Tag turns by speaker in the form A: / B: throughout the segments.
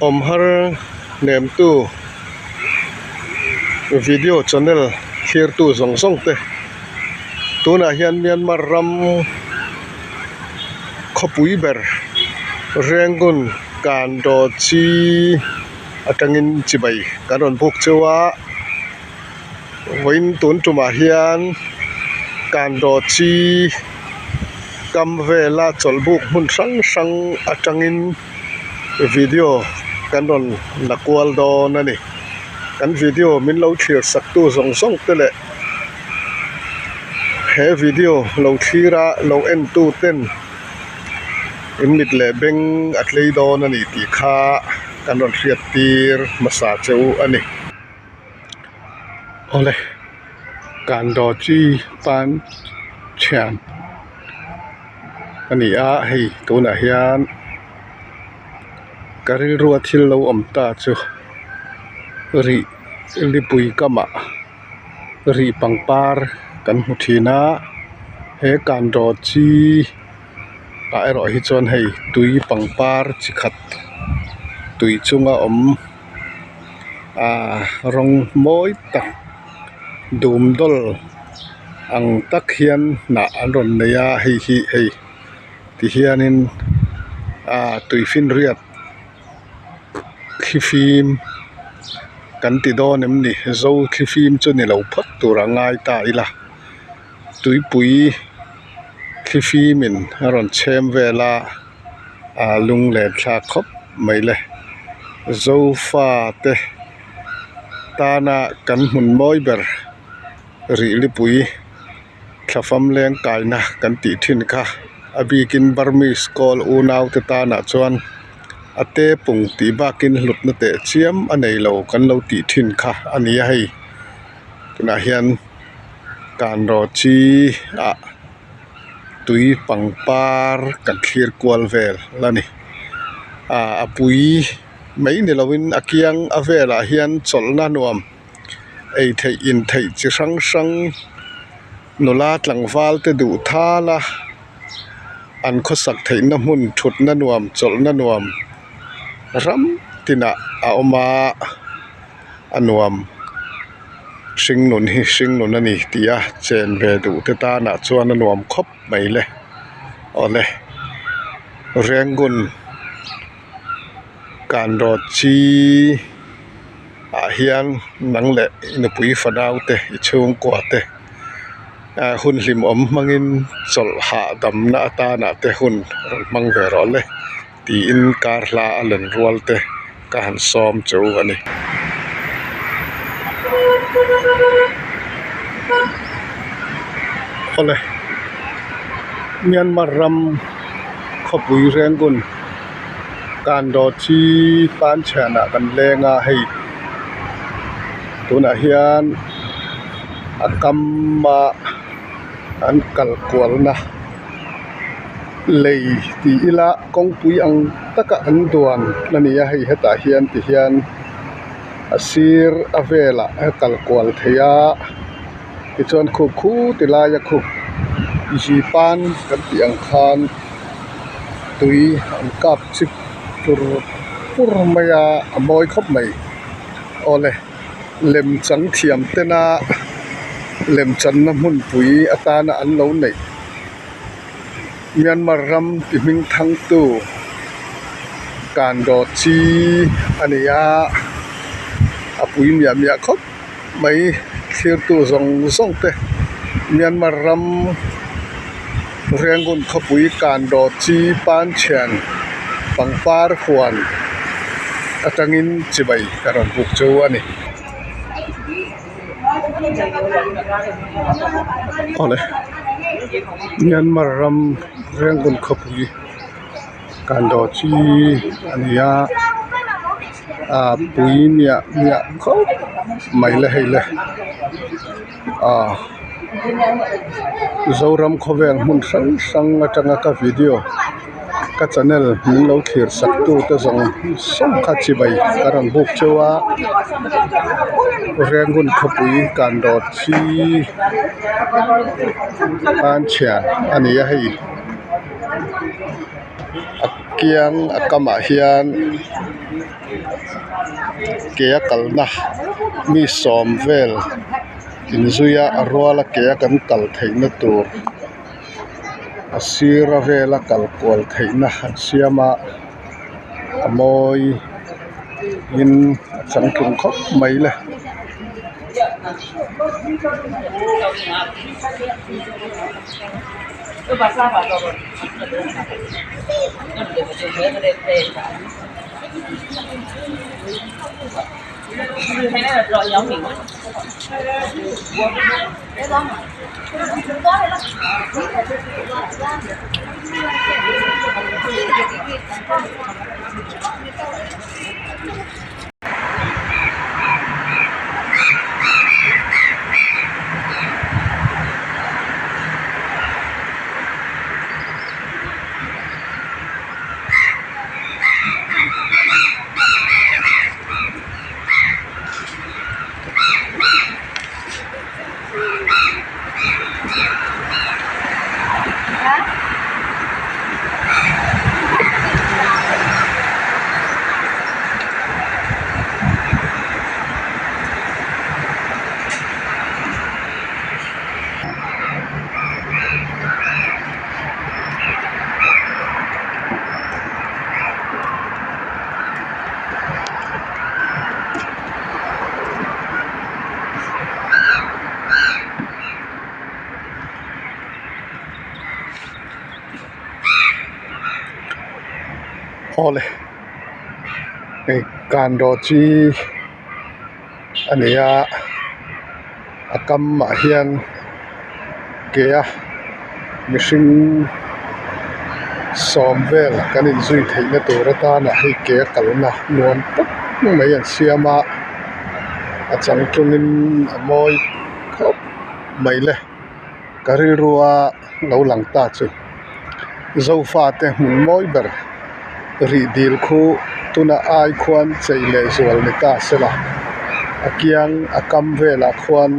A: Awm har hnemtu video channel thlirtu zawng zawng te tunah hian Myanmar ram khawpui ber Rangoon Kandaw-chi atangin chibai kan rawn buk cheu a vawiin tun tumah hian Kandaw-chi kam vela chawlhbuk hmun hrang hrang atangin. Video kan rawn la kual dawn a ni. Kan video min lo thlir sak tu zawng zawng te leh he video lo thlir a lo en tu ten in mit leh beng a tlei dawn a ni tih kha kan rawn hriat tir hmasa che u a ni. Awle Kandaw-chi tan thian. A ni a hei tunah hian ka rilrua thil lo awm ta chu rih lipui kamah rih pangpar kan hmu thin a he kandaw chi ah erawh hi chuan hei tui pangpar chi khat tui chunga awm ahh rawng mawi tak dum dawl. Ang tak hian hnah an rawn nei a hei hi hei ti hianin ah tuifinriat thlifim kan ti dawn em ni zo thlifim chu ni lo phawt tur a ngai ta ila tuipui thlifimin a rawn chhem vel a ah lunglen thlak khawp mai le zofa te tana kan hmun mawi ber. Rihlipui thlafam leng kaina kan tih thin kha a bikin Burmese kawl unau te tanah chuan a te pung tih bakin hlutna teh chiam a nei lo kan lo tih thin kha a ni a hei tunah hian kanraw chi ah tui pangpar kan thlir kual vel a ni ah a pui mai ni lovin a kiang a velah hian chawlhna nuam. Ei theih in theih chi hrang hrang nula tlangval te duh thal a an khawsak theihna hmun thutna nuam chawlhna nuam ram tinah a awm a a nuam hringnun hi hringnun a ni tih a chen ve duh te tanah chuan a nuam khawp mai le awle Rangoon Kanrawt chi. Ah hian nang leh i nupui fanau te i chhungkua te ah hun hlimawm hmangin chawlh hahdamna atanah te hun rawn hmang ve rawh le tiin kar hla a len rual te ka han sawm che u a ni. Awle Myanmar ram khawpui Rangoon. Kandaw chi tan chhianah kan leng a hei tunah hian a kam a an kal kualna lei tih ila kawngpui ang taka an duan a ni a hei hetah hian ti hian a sir a velah a kal kual theih a tichuan khu khu ti laia khu zipan kan tih ang khan. Tui an kap chip pur pur mai a a mawi khawp mai awle lem chang thiam tena lem channa hmunpui atana an lo neih Myanmar ram ti hming thang tu Kandaw chi a ni a a pui miah miah khawp mai thlirtu zawng zawng te Myanmar ram Rangoon khawpui Kandaw chi pan thian pangpar huan atangin chibai ka rawn buk chu a ni. Awle Myanmar ram Rangoon khawpui Kandaw chi a ni a. Ah pui miah miah khawp mai le hei le ah Zoram khawvel hmun hrang hrang atanga ka video ka channel min lo thlir sak tu te zawng zawng kha chibai ka rawn buk cheu a Rangoon khawpui kan dawt hi tan chhiar a ni a hei. A kiang a kamah hian ke a kalna mi sawm vel inzui a a ruala ke a kan kal theihna tur a sir vela kal kual theihna an siam a a mawi in a changtlung khawp mai le. Awle hei kanrawh chi a ni a a kamah hian ke a mihring sawm vel kan inzui theihna tur atana hei ke a kalna nuam tak mai an siam a a changtlungin a mawi khawp mai le ka rilrua lo lang ta chu Zofate hmun mawi ber rih dil khu tuna ai khuan chei leh zual ni ta sela a kiang a kam velah khuan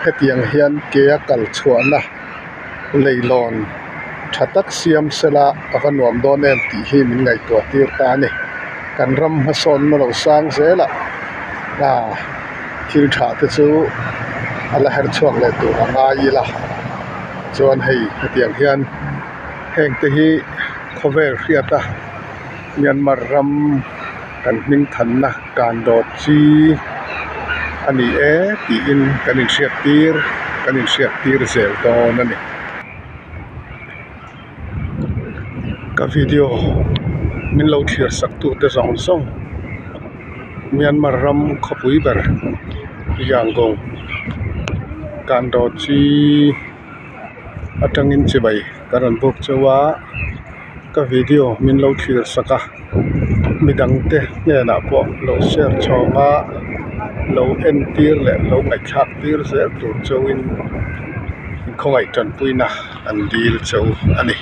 A: hetiang hian ke a kal chhuahna leilawn tha tak siam sela a va nuam dawn em tih hi min ngaihtuah tir ta a ni kan ram hmasawnna lo sang zelah ah thil tha te chu a la her chhuak leh tur a ngai ila chuan hei hetiang hian heng te hi khawvel hriata Myanmar ram kan hming thanna kan dawt chi a ni e tiin kan inhriat tir kan inhriat tir zel dawn a ni. Ka video min lo thlir sak tu te zawng zawng Myanmar ram khawpui ber Yangon kan dawt chi atangin chibai ka rawn buk chauh a ka video min lo thlir sak a midang te hnenah pawh lo share chhawng a lo entir leh lo ngaihthlak tir zel tur chauhin khawngaih tanpuina an dil chauh a ni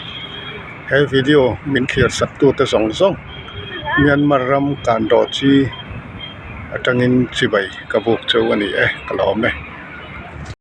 A: he video min thlir sak tute zawng zawng Myanmar ram kan rawh chi atangin chibai ka buk chauh a ni e ka lawm e.